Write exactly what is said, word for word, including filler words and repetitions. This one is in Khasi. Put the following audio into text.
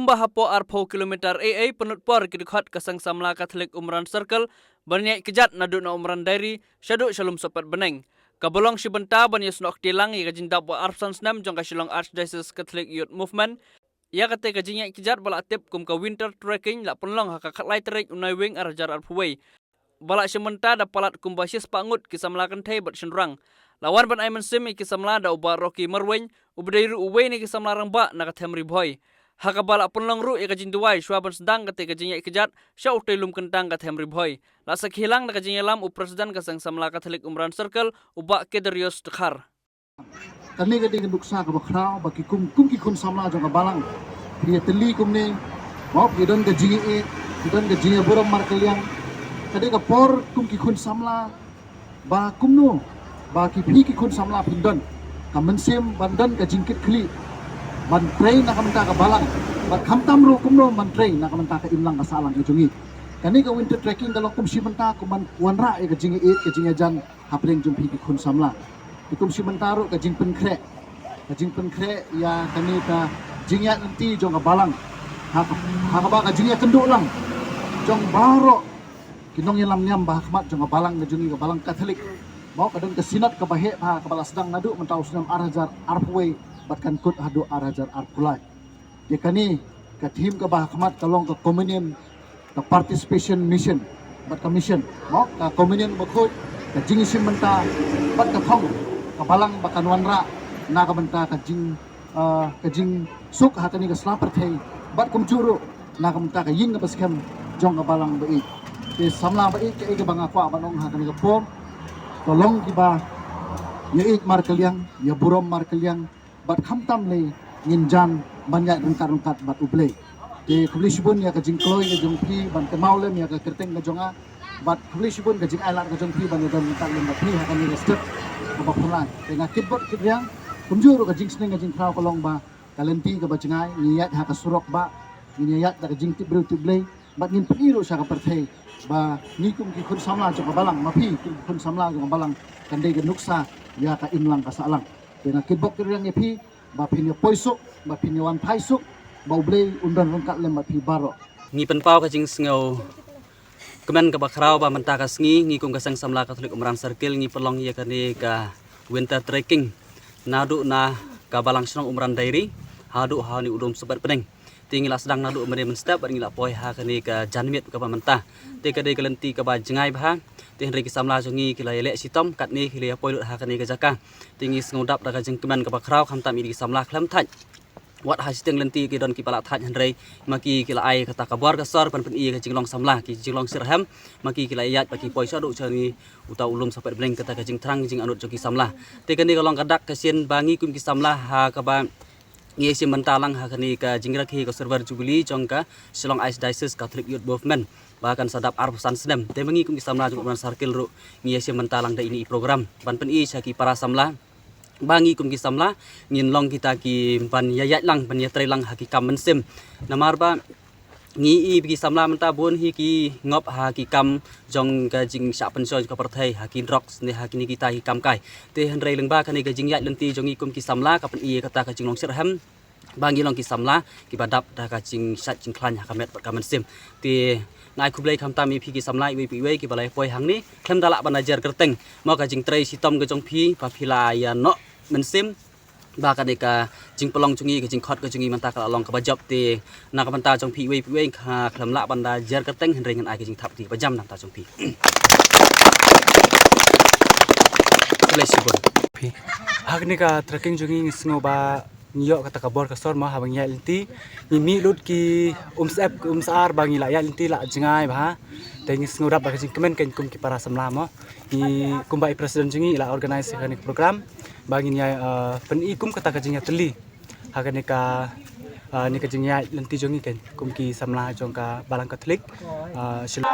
Kumba hapoh arphew kilometer ei ei pynlut por ki dkhot ka Seng Samla Katholik Umran Circle ban ïaid kjat naduh na Umran Dairy shaduh sha Lumsohpet Bneng. Kaba long shi bynta ban ïasnoh kti lang ïa ka jingdap ba arphew san snem jong ka Shillong Archdiocese Catholic Youth Movement. Ïa kata ka jingïaid kjat ba la tip kum ka Winter Trekking la pynlong ha ka khatlai tarik u Naiwieng ar hajar arphew wei. Ba la shim bynta da palat kumba shispah ngut ki samla kynthei bad shynrang. La wan ban ai mynsiem ïa ki samla da u Bah Rocky Marwein, uba dei ruh uwei na ki samla rangbah na ka them Ri Bhoi. Ha kaba la pynlong ruh ïa ka jingduwai shuwa ban sdang kata ka jingïaid kjat sha utei lum kyntang ka them Ri Bhoi. La sakhi lang da ka jingïalam u President ka Seng Samla Katholik Umran Circle, u Bah Kedarius Dkhar. Kane ka dei ka nuksa kaba khraw ba ki kum, kum ki khun samla jong ka balang, phi ïatylli kumne, ba phi don ka jingïeit, phi don ka jingïaburom markylliang. Ka dei ka por kum ki khun samla ba kumno ba ki, phi ki khun samla phin don ka mynsiem ban don ka jingkitkhlieh ban trei na ka bynta ka balang, bad khamtam ruh kumno ban trei na ka bynta ka imlang ka sahlang ka jong ngi. Kane ka Winter Trekking ka long kum shi bynta kum ban wanrah ïa ka jingïeit, ka jingïajan hapdeng jong phi ki khun samla. Te kum shi bynta ruh ka jingpynkhreh, ka jingpynkhreh ïa kane ka jingïaid lynti jong ka balang, ha ka, ha kaba ka jingïakynduh lang jong baroh ki nongïalam niam ba ha khmat jong ka balang ka jong ngi, ka balang Katholik. Ba ka don ka Synod kaba heh bha kaba la sdang naduh mynta u snem ar hajar arphew wei bad kan kut haduh ar hajar arphew lai. Te kane ka theme kaba ha khmat ka long ka Communion, ka Participation Mission bad ka Mission. Mo, ka Communion bakhuid, ka jingïashim bynta bad ka thong ka balang ba kan wanrah na ka bynta ka jing, ah, ka jingsuk ha kane ka sla pyrthei bad kumjuh ruh na ka bynta ka ïing kaba skhem jong ka balang ba ïeit. Te samla ba ïeit, kaei kaba nga kwah ban ong ha kane ka por, to long kiba ïa ïeit markylliang, ïaburom markylliang, bad khamtam lei ngin jan ban ïaid ryngkat ryngkat bad U Blei. Te khublei shibun ïa ka jingkloi ka jong phi ban kynmaw lem ïa ka kyrteng ka jong nga, bad khublei shibun ka jingailad ka jong phi ban ïadon ryngkat lem bad phi ha kane ka step kaba phylla. Te nga kitbok kitriang, kumjuh ruh ka jingsneng ka jingkhraw ka long ba ka lynti kaba jngai, ngin ïaid ha ka surok ba ngin ïaid da ka jingtip briew tip Blei, bad ngin pyni ruh sha ka pyrthei ba ngi kum ki khun samla jong ka balang, ma phi kum ki khun samla jong ka balang, kan dei ka nuksa ïa ka imlang ka sahlang. Te nga kitbok kitriang ïa phi ba phin ïa poi suk, ba phin ïa wan phai suk, ba U Blei un don ryngkat lem bad phi baroh. Ngi pynpaw ka jingsngew kmen kaba khraw ba mynta ka sngi ngi kum ka Seng Samla Katholik Umran Circle ngi pynlong ïa kane ka Winter Trekking naduh na ka balang shnong Umran Dairy haduh ha une u dum Sohpet Bneng. Te ngi la sdang naduh mynne mynstep bad ngi la poi ha kane ka janmiet kaba mynta. Te ka dei ka lynti kaba jngai bha. Te hynrei ki samla jong ngi ki la ïaleh shitom, katne ki la ïa poi lut ha kane ka jaka. Te ngi sngewdap da ka jingkmen kaba khraw, khamtam ïa ki samla khlem thait. Wat ha shiteng lynti ki don kiba la thait, hynrei ma ki ki la ai kata ka bor ka sor ban pyni ïa ka jinglong samla, ki jinglong shitrhem, ma ki ki la ïaid ba ki poi shaduh shane uta u lum Sohpet Bneng, kata ka jingthrang jingangnud jong ki samla. Te kane ka long ka dak ka sien ba ngi kum ki samla ha kaba ngi ïashim bynta lang ha kane ka jingrakhe ka Silver Jubilee jong ka Shillong Archdiocese Catholic Youth Movement ba kan sa dap arphew san snem. Te ma ngi kum ki samla jong Umran Circle ruh ngi ïashim bynta lang da ine i program ban pyni sha ki para samla ba ngi kum ki samla ngin long kita kiban ïa ïaid lang, ban ïatrei lang ha ki kam mynsiem. Namar ba ngi i ba ki samla mynta bun hi ki ngop ha ki kam jong ka jingshah pynshoi ka pyrthei, ha ki drugs ne ha kine kita ki kam kai. Te hynrei lyngba kane ka jingïaid lynti jong ngi kum ki samla ka pyni ïa kata ka jinglong shitrhem ba ngi long ki samla kiba dap da ka jingshait jingkhlaiñ ha ka met bad ka mynsiem. Te nga ai khublei khamtam ïa phi ki samla iwei pa iwei kiba la ïa poi hangne, khlem da lah ban da jer kyrteng. Mo, ka jingtrei shitom ka jong phi ba phi la ïa noh mynsiem ba kane ka jingpynlong jong ngi, ka jingkhot ka jong ngi mynta ka la long kaba jop. Te na ka bynta jong phi iwei pa iwei nga khlem lah ban da jer kyrteng, hynrei ngan ai ka jingthap kti kaba jam na ka bynta jong phi. Khublei shibun. Phi. Ha kane ka trekking jong ngi ngi sngew ba ngi ïoh kata ka bor ka sor mo, haba ngi ïaid lynti ngi mih lut ki umsyep ki umsyar ba ngi la ïaid lynti la jngai bha. Te ngi sngewdap da ka jingkmen kein kum ki para samla mo. Ngi kumba i president jong ngi i la organise ïa kane ka program ba ngin ïa, eh, pyni kum kata ka jingïatylli ha kane ka, eh, ne ka jingïaid lynti jong ngi kein kum ki samla jong ka Balang Katholik, eh, Shillong.